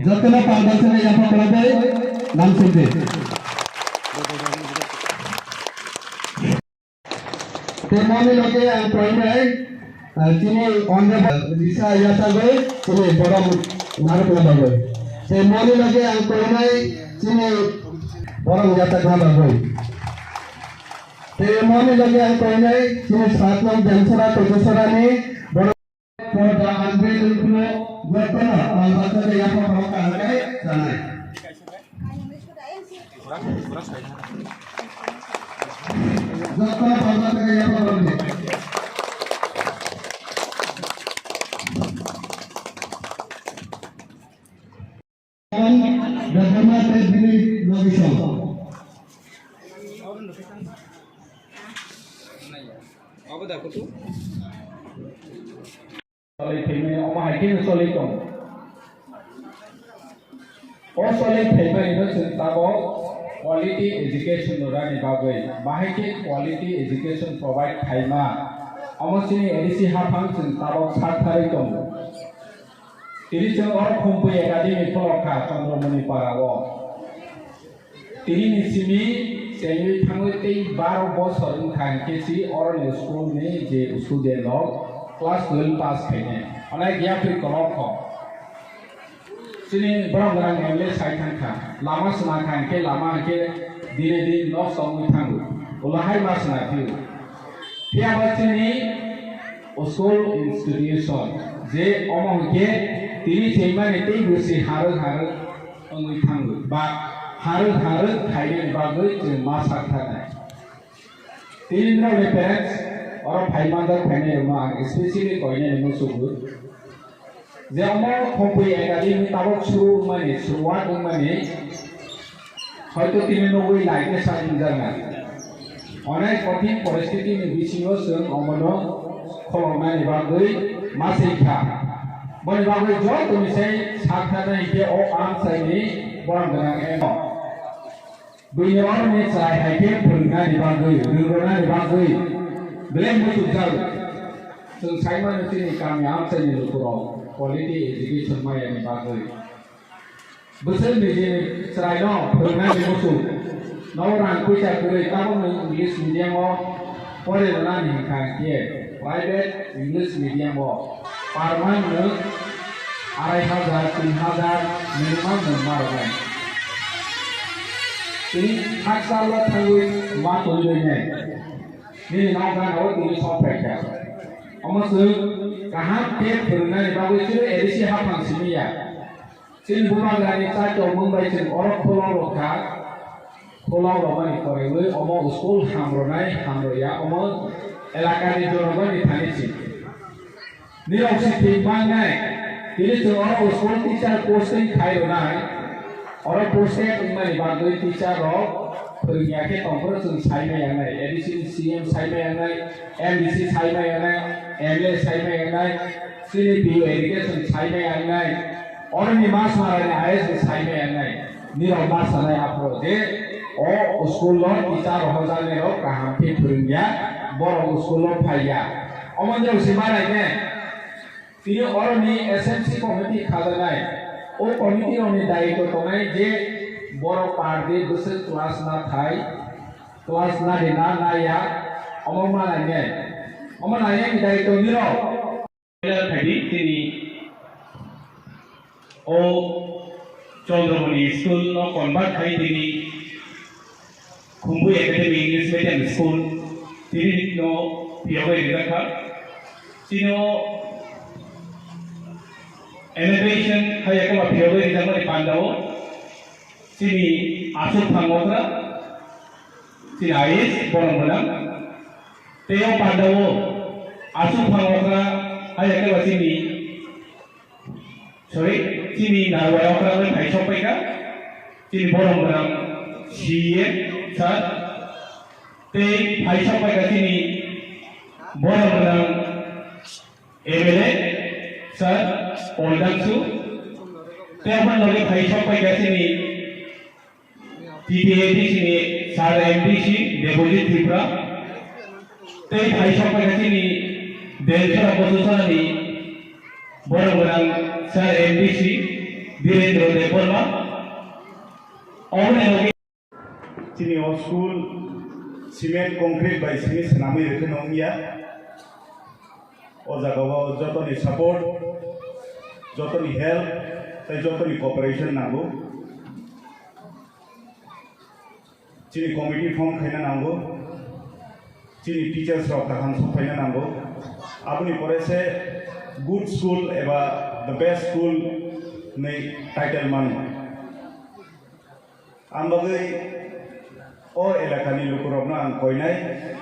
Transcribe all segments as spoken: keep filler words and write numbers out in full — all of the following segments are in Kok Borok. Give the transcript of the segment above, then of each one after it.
Jotono pal bangsani yapha kwlaibai, namsingdi. Tei moni loge ang koinai, ah, chini honorable Risa yachagwi chini borom narwkna bagwi. Tei moni loge ang koinai chini borom yachakna bagwi. Tei moni loge ang koinai chini satnam Demsora Koitasora ni borom. Porda ang bai lukno jotono pal bangsani yapha kwlaibai sanai. Choli thwimani omo hai kheno choli tongo. O choli thwimani no chwng tabok quality education rwna ni bagwi, bahai khe quality education provide khaima, omo chini A D C haphang chwng tabok sak tharwi tongo. Tini chwng oro Khumpui Academy khulok kha Chandramani para o. Tini ni simi chengwi thangwi tei baro bosor wngkha hinkhe si oroni school ni je student rok class twelve pass khainai. Onek yapri kolok kho. Chini borok gwnang M L A sai thangkha. Lama swnakha hinkhe lama hinkhe dine din nosto wngwi thango. Ulo hai ma swnaphiu. Phiya ba chini school institution je omo hinkhe tini thwimani tei bwswi harwk harwk wngwi thango ba harwk harwk khainani bagwi chwng ma sak thangkha. Tini norokni parents oro phai manjak phainairokno ang especially koinani muchungo. Je omo Khumpui Academy tabok suru wngmani, suruwat wngmani, hoito tini nugwi lai khe sa wngjakna. Onek kothin poristiti ni bisingo chwng omono kholoknani bagwi ma swi kha. Boni bagwi joto ni sai sak thana hinkhe o amchaini borok gwnang eno. Buini oroni chwrai hai khe phwrwngnani bagwi, rwrwnani bagwi belai muchukjago. Chwng sai mano chini kami amchaini lukurok quality education mayani bagwi. Bwswk nijini chwraino phwrwngnani muchuk. Nogo rang puisa kwrwi, tabokno English medium o pore rwnani hinkha hinkhe private English medium o per month nwng arai hajar, tin hajar minimum nwng ma rwnai. Tini hakchalo thangwi ma tongwi rwnai. Nini nok gana o tini sok phaikha. Omo chwng kaham khe phwrwngnani bagwi chwng A D C haphang simi ya. Chini bubagrani chaitokmung bai chwng oro khulok rwkha. Khulok rwmani poriwi omo school hamrwnai hamrwya omo elakani jonogoni thani chini. Nirok si thik mangnai, tini chwng oro school teacher posting khai rwnai. Oro posting wngmani bagwi teacher rok phwrwngya khe tongphuru chwng sai maya wngnai. A D C ni C M sai maya wngnai, M D C sai maya wngnai, M L A sai maya wngnai, chini P U education sai maya wngnai. Oroni mas marani I A S bo sai maya wngnai. Nirok ma sanai aphuru je o school o teacher rohorjaknai rok kaham khe phwrwngya, borok school o phaiya. Omo nirok se ma naikhe. Tini oroni S M C committee khajaknai. O committee rokni daitw tongnai je borok pardi bwswk class na thai, class na di na naiya, omo ma nainai. Omo nainai ni daitw nirok. Khaidi tini o Chandramani school no convert khai tini Khumpui Academy English Medium School tini no phiyogwi rijak kha. Tini o inauguration hai khe phiyogwi rijakmani pandao chini aswk phang okra chini I A S borom gwnang. Tei o pandao aswk phang okra hai khe chini Sorry, chini narwai okra bai phai sok paikha, chini borom gwnang C E M sir, tei phai sok paikha chini borom gwnang M L A sir, Paul Dangsu, tei omo loge phai sok paikha chini T T A D C ni sir M D C Debojit Tripura, tei phai sok paikha chini Densora Bososora ni borom gwnang sir M D C Birendra Oboni logi chini o school cement concrete bai simi swnamwi rwkhe nung ya. O jaga o jotoni support, jotoni help, tei jotoni cooperation nango. Chini committee form khaina nango, chini teachers rok kaham sok khaina nango. Aboni pore se good school eba the best school ni title mano. Ang bagwi o elakani lukurokno ang koinai,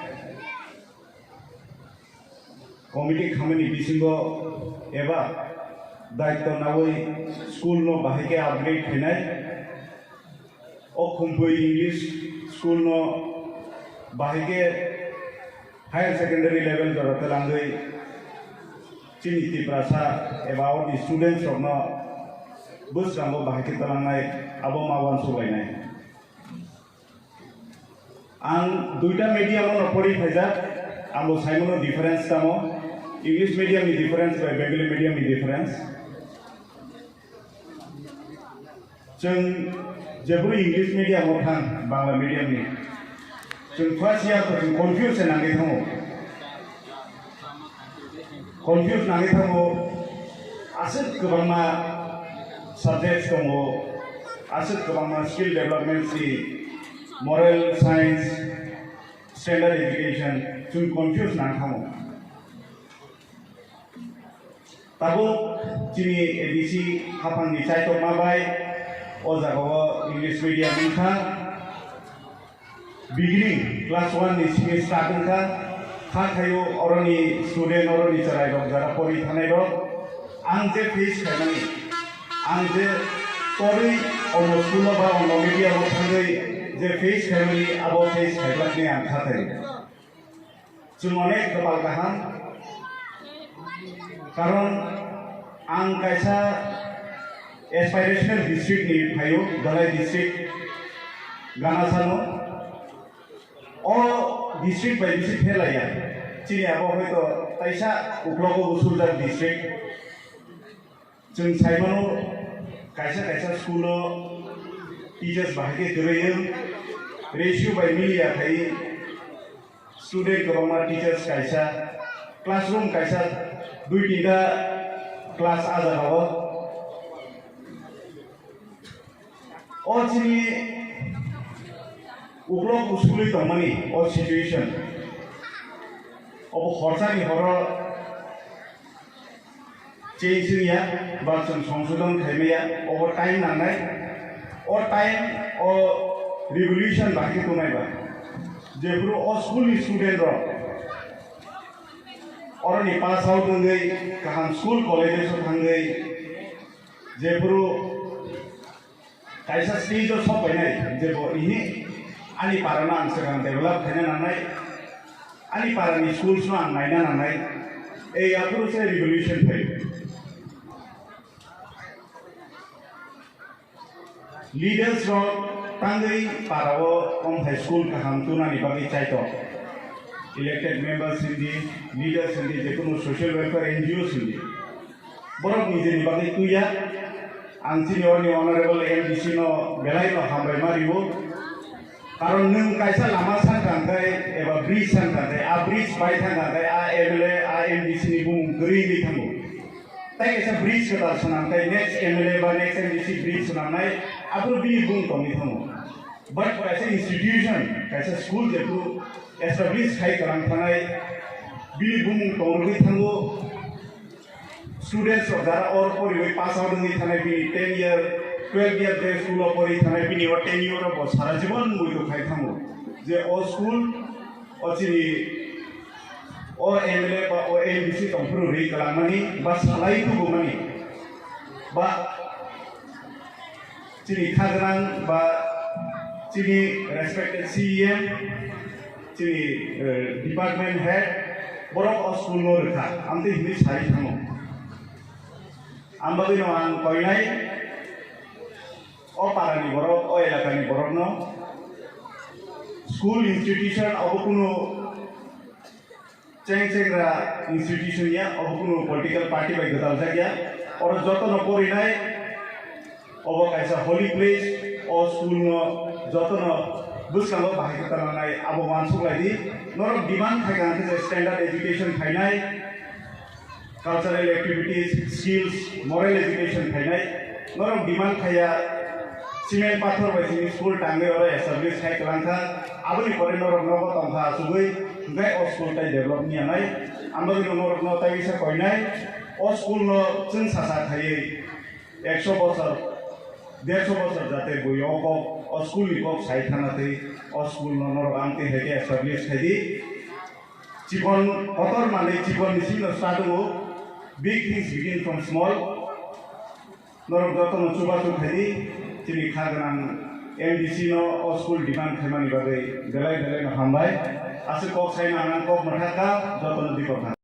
committee khamani bisingo eba daitto nawi school no bahai khe upgrade khainai. O Khumpui English school no bahai khe higher secondary level jora twlangwi chini Tiprasa eba o ni students rokno bwskango bahai khe twlangnai abo ma uansuk lainai. Ang duita medium no pori phaijak, ang bo saimano difference tamo, English medium ni difference bai Bengali medium ni difference. Chwng jephuru English medium o thang, Bangla medium ni, chwng first year to chwng confuse nangwi thango. Confuse nangwi thango, aswk kwbangma subjects tongo, aswk kwbangma skill development si, moral science, standard education, chwng confuse nang thango. Tabuk chini A D C haphangni chaitokma bai o jagao English medium wngkha. Beginning class one ni simi start wngkha, kha khaio oroni student, oroni chwrairok jara pori thanairok. Ang je face khaimani, ang je torwi ono school o ba ono media o thangwi je face khaimani, abo face khaijakni ang kha khaio. Chwng onek kwpal kaham, karon ang kaisa aspirational district ni phaio, Dhalai district, Ganasano. O district bai bisi phelaiya. Chini abo hoito kaisa uklogo usuljak district. Chwng saimano kaisa kaisa school o teachers bahai khe kwrwi wng, ratio bai miliya khai student kwbangma teachers kaisa, classroom kaisa dui tinta class a jagao. O chini uklok usugwi tongmani o situation, obo horsani horo change wngya, ba chwng songsodon khaimaya, obo time nangnai. O time o revolution bahai khe tongnai ba. Jephuru o school ni student rok oroni pass out wngwi kaham school colleges o thangwi jephuru kaisa stage o sok painai, je bo ihi ani para no ang swkang develop khaina nangnai, ani para ni schools no ang naina nangnai, ei aphuru se revolution phai. Leaders rok tangwi para o omthai school kaham tunani bagwi chaitok. Elected members hindi, leaders hindi, jekunu social welfare N G Os hindi. Borok nijeni bagwi tuya, ang chini orni honorable M D C no belai no hambai ma rio. Karon nwng kaisa lama sankha hwnkhe eba bridge sankha hwnkhe, a bridge bai thangkha hwnkhe a M L A, a M D C ni bumung kwrwi wngwi thango. Tai kaisa bridge kwtal swnam, tai next M L A ba next M D C bridge swnamnai, aphuru bini bumung tongwi thango. But kaisa institution, kaisa school jephuru establish khai kwlang thanai, bini bumung tongrogwi thango. Students rok jara or poriwi pass out wngwi thanai, bini ten year, twelve year je school o pori thanai, bini o tenure o bo sara jibon muitu khai thango. Je o school o chini o M L A ba o M D C tongphuru ri kwlangmani ba salai tubumani ba chini kha gwnang ba chini respected C E M, chini, eh, department head, borok o school no rwkha, amtwi hinwi sai thango. Ang bagwi no ang koinai o para ni borok, o elaka ni borok no school institution obo kunu cheng chengra institution ya, obo kunu political party bai gwdaljakya. Oro jotono porinai, obo kaisa holy place, O school no jotono bwskango bahai khe tananai abo uansuk lai di. Norok demand khai kha hwnkhe je standard education khainai, cultural activities, skills, moral education khainai. Norok demand khaiya cement pathor bai sini school tangwi oro establish khai kwlang kha. Aboni pore norok nogo tong kha achugwi, hwnkhe o school tai develop wngya nai. Amoni norok no tai wisa koinai. O school no chwng sasa khaiwi ekso bosor, derso bosor jate bui o kok, o school ni kok sai thana tei o school no norok ang tei hai khe establish khai di. Chikon kotor manwi chikon ni simi no start wngo. Big things begin from small. Norok joto no chubachu khai di. Chini kha gwnang M D C no o school demand khaimani bagwi belai belai no hambai. Aswk kok sai nang nang kok mwthak kha joto no dikor kha.